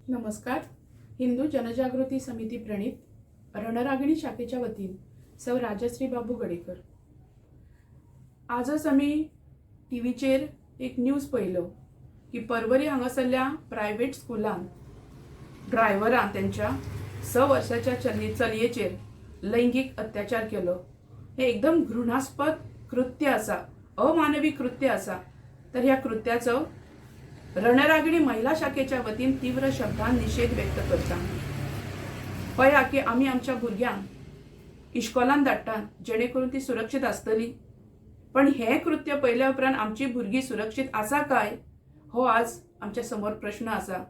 नमस्कार. हिंदू जनजागृती समिती प्रणीत रणरागिणी शाखेच्या वतीन सौ राजश्री बाबू गडेकर. आजच आमी टिवीचेर एक न्यूज पळयलो की परवरी हांगासरल्या प्रायवेट स्कुलान ड्रायव्हरान तेंच्या 6 वर्साच्या चलयेचेर लैंगीक अत्याचार केलो. हें एकदम घृणास्पद कृत्य आसा, अमानवी कृत्य आसा. तर ह्या कृत्याचो रणरागिणी महिला शाखेच्या वतीन तीव्र शब्दान निशेध व्यक्त करता. पळया की आमी आमच्या भुरग्यांक इश्कोलान धाडटात जेणे करून ती सुरक्षीत आसतली, पण हें कृत्य पळयल्या उपरांत आमची भुरगीं सुरक्षीत आसा काय हो आज आमच्या समोर प्रश्न आसा.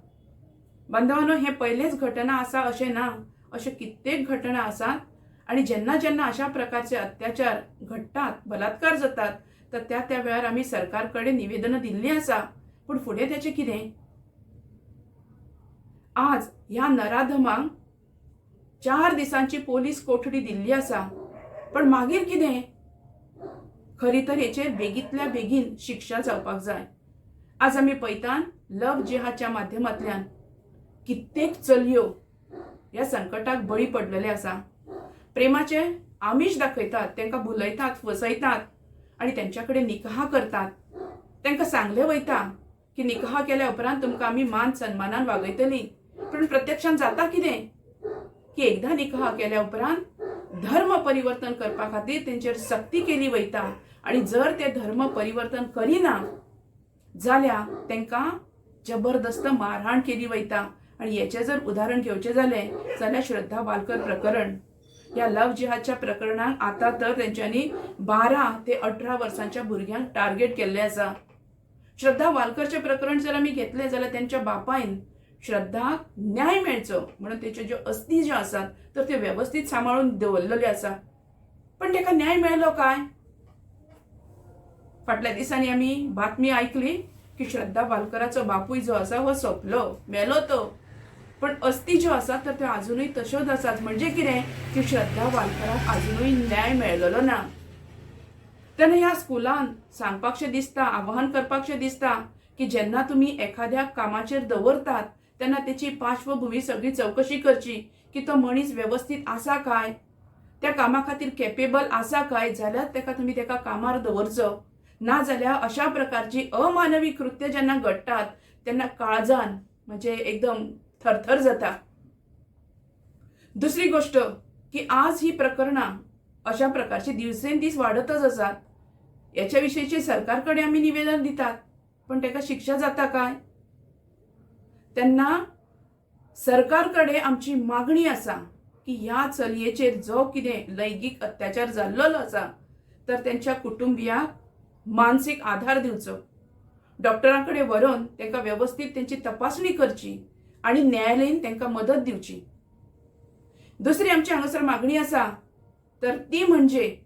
बांधवानो, हें पयलेंच घटना आसा अशें ना, अशे कित्येक घटना आसात आनी जेन्ना जेन्ना अशा प्रकारचे अत्याचार घडटात, बलात्कार जातात, तर त्या त्या वेळार आमी सरकार कडेन निवेदनां दिल्लीं आसा, पूण फुडें तेचें कितें? आज ह्या नराधमांक 4 दिसांची पोलीस कोठडी दिल्ली आसा, पण मागीर कितें? खरी तर हेचेर बेगींतल्या बेगीन शिक्षा जावपाक जाय. आज आमी पळयतात, लव जिहादच्या माध्यमांतल्यान कित्येक चलयो ह्या संकटाक बळी पडलेले आसा. प्रेमाचे आमीश दाखयतात, तांकां भुलयतात, फसयतात आनी तेंच्या कडेन निकाह करतात. तांकां सांगलें वयता की निकाह केल्या उपरांत तुमकां आमी मान सन्मानान वागयतलीं, पूण प्रत्यक्षान जाता कितें की एकदां निकाह केल्या उपरांत धर्म परिवर्तन करपा खातीर तेंचेर सक्ती केली वयता आनी जर ते धर्म परिवर्तन करिना जाल्यार तांकां जबरदस्त मारहाण केली वयता. आनी हेचें जर उदाहरण घेवचें जालें जाल्यार श्रद्धा वालकर प्रकरण, ह्या लव जिहादच्या प्रकरणाक आतां तर तेंच्यांनी 12 ते 18 वर्सांच्या भुरग्यांक टार्गेट केल्लें आसा. श्रद्धा वालकरचें प्रकरण जर आमी घेतलें जाल्यार तेंच्या बापायन श्रद्धाक न्याय मेळचो म्हणून तेच्यो ज्यो अस्थी ज्यो आसात तर त्यो वेवस्थीत सांबाळून दवरलेल्यो आसा, पण तेका न्याय मेळ्ळो काय? फाटल्या दिसांनी आमी बातमी आयकली की श्रद्धा वालकराचो बापूय जो आसा हो सोंपलो, मेलो तो, पण अस्थी ज्यो आसात तर त्यो आजुनूय तश्योच आसात. म्हणजे कितें की श्रद्धा वालकराक आजुनूय न्याय मेळलेलो ना. तेन्ना ह्या स्कुलान सांगपाकशें दिसता, आवाहन करपाकशें दिसता की जेन्ना तुमी एखाद्या कामाचेर दवरतात तेन्ना तेची पार्श्वभुमी सगळी चवकशी करची की तो मनीस वेवस्थीत आसा काय, त्या कामा खातीर केपेबल आसा काय, जाल्यार तेका तुमी तेका कामार दवरचो. ना जाल्यार अशा प्रकारची अमानवी कृत्य जेन्ना घडटात तेन्ना काळजान म्हणजे एकदम थरथर जाता. दुसरी गोश्ट की आज ही प्रकरणां अशा प्रकारची दिवसेंदीस वाडतच आसात. हेच्या विशयीचे सरकार कडेन आमी निवेदन दितात, पण तेका शिक्षा जाता काय? तेन्ना सरकार कडेन आमची मागणी आसा की ह्या चलयेचेर जो कितें लैंगीक अत्याचार जाल्लो आसा तर तेंच्या कुटुंबियांक मानसीक आधार दिवचो, डॉक्टरां कडेन व्हरून तांकां वेवस्थीत तेंची तपासणी करची आनी न्यायालयीन तांकां मदत दिवची. दुसरी आमची हांगासर मागणी आसा तर ती म्हणजे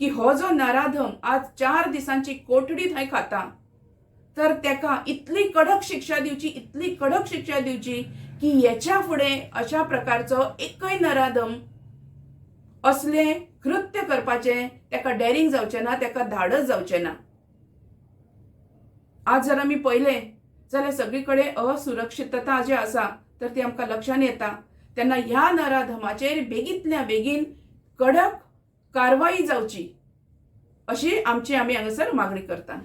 की हो जो नराधम आज 4 दिसांची कोठडी थंय खाता तर तेका इतली कडक शिक्षा दिवची, इतली कडक शिक्षा दिवची की हेच्या फुडें अशा प्रकारचो एकय नराधम असलें कृत्य करपाचें तेका डॅरिंग जावचें ना, तेका धाडस जावचें ना. आज जर आमी पळयलें जाल्यार सगळी कडेन असुरक्षितता जी आसा तर ती आमकां लक्षान येता. तेन्ना ह्या नराधमाचेर बेगींतल्या बेगीन कडक कारवाई जावची अशी आमची आमी हांगासर मागणी करता.